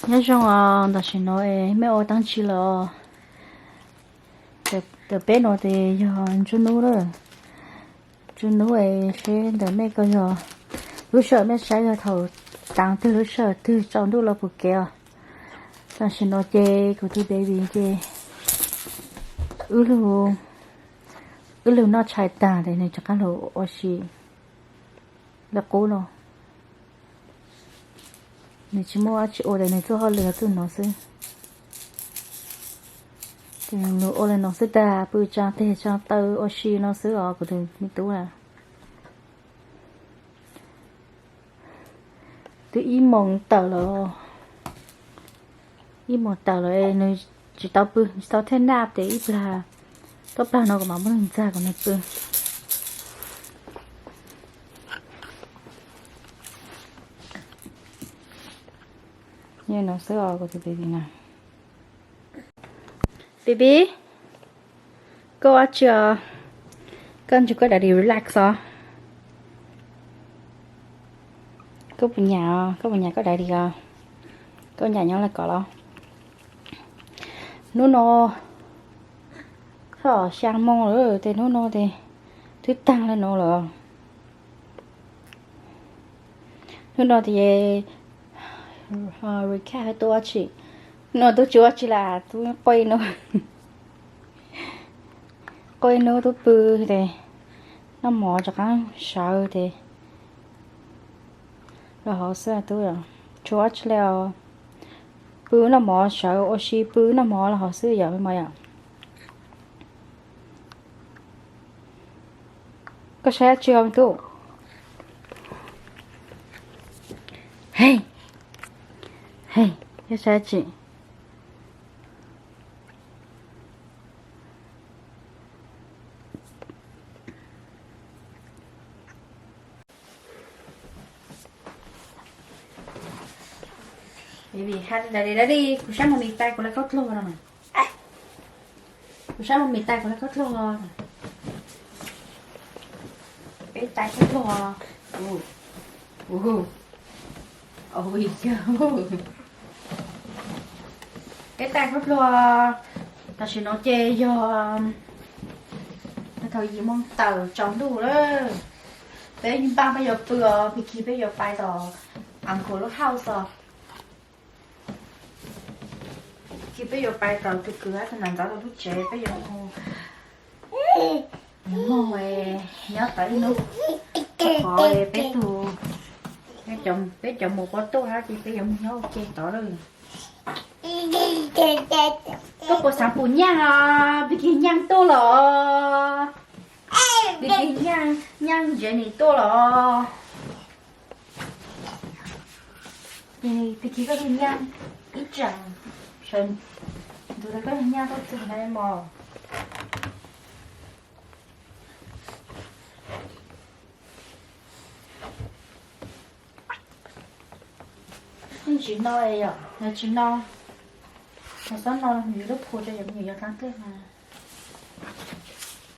Nyob zoo os, tam sim no es mej ua dab tsi lawm os? Ntawm peb no ces yog nruab hnub lawm. Nruab hnub es seb ntawm mej ko yog lub sij hawm mej saib yog thaum taav twg lub sij hawm twg tsaus ntuj los puas kev os. Tam sim no ces kuv tus baby ces wb lug, wb lug noj tshais taag tes nws rov qaab lug ua si lawm qub no. Nws tsis muaj dab tsi ua tes nws txuj hauj lwm txuj no xwb. Ces nws ua le no xwb tag, pw tsaa teg tsaa taw ua si no xwb os kuv tus me tub na. Twb ib moos tawm lawm, ib moos tawm lawm es nws tsis tau pw, tsis tau thaj naj tes ib plag, tau plag no kuv mam muab nws ntxag kom nws pw. Nyob no xwb os kuv tus baby na. Baby, koj ua dab tsi os? Koj nrug koj daddy relax os. Koj puas nyam, koj puas nyam koj daddy os? Koj nyam nyob le kom los. Hnub no txog xyaa moos lawm tes hnub no tes twb taag le no lawm. Hnub no tes recap hab tub ua dab tsi. Hnub no tub tsis ua dab tsi lawm, tub quaj ib hnub, quaj ib hnub tub pw tes noj mov rov qaab sawv tes los hov xwb tub. Tsis ua dab tsi le os, pw noj mov sawv ua si pw noj mov los hov xwb yom mos yom. Koj saib dab tsi os me tub? He, he, koj saib dab tsi? Baby, daddy, daddy, kuv saib mus mis tais kuv le khaub dluag no. Kuv saib mus mis tais kuv le khaub dluag. Peb tais khaub dluag. Peb tais khaub dluag. Tam sim no ces yog thaum yim moos tawm tsaus ntuj lawm. Peb npaaj peb yuav pw os, Piki peb yuav pais tom uncle lub house os. Piki peb yuav pais tom tus kwv hab tus nam ntxawm lub tsev, peb yuav mus moog nyob tod ib hnub. Qhov peb tug, peb cov mus pov tuj hab ces peb yuav mus nyob ua ke tod lawm. Koj puas xaav pum Nyaaj os? Piki Nyaaj tuaj los. Piki Nyaaj, Nyaaj Jenny tuaj los. Piki koj tug Nyaaj ib tsaam sawv ntxuv, koj tug Nyaaj tuaj txug na mog. Tsis no yom, yog tsis no, yog xob no yus lub phu rau yus me nyuam yaus dlaab teb mas.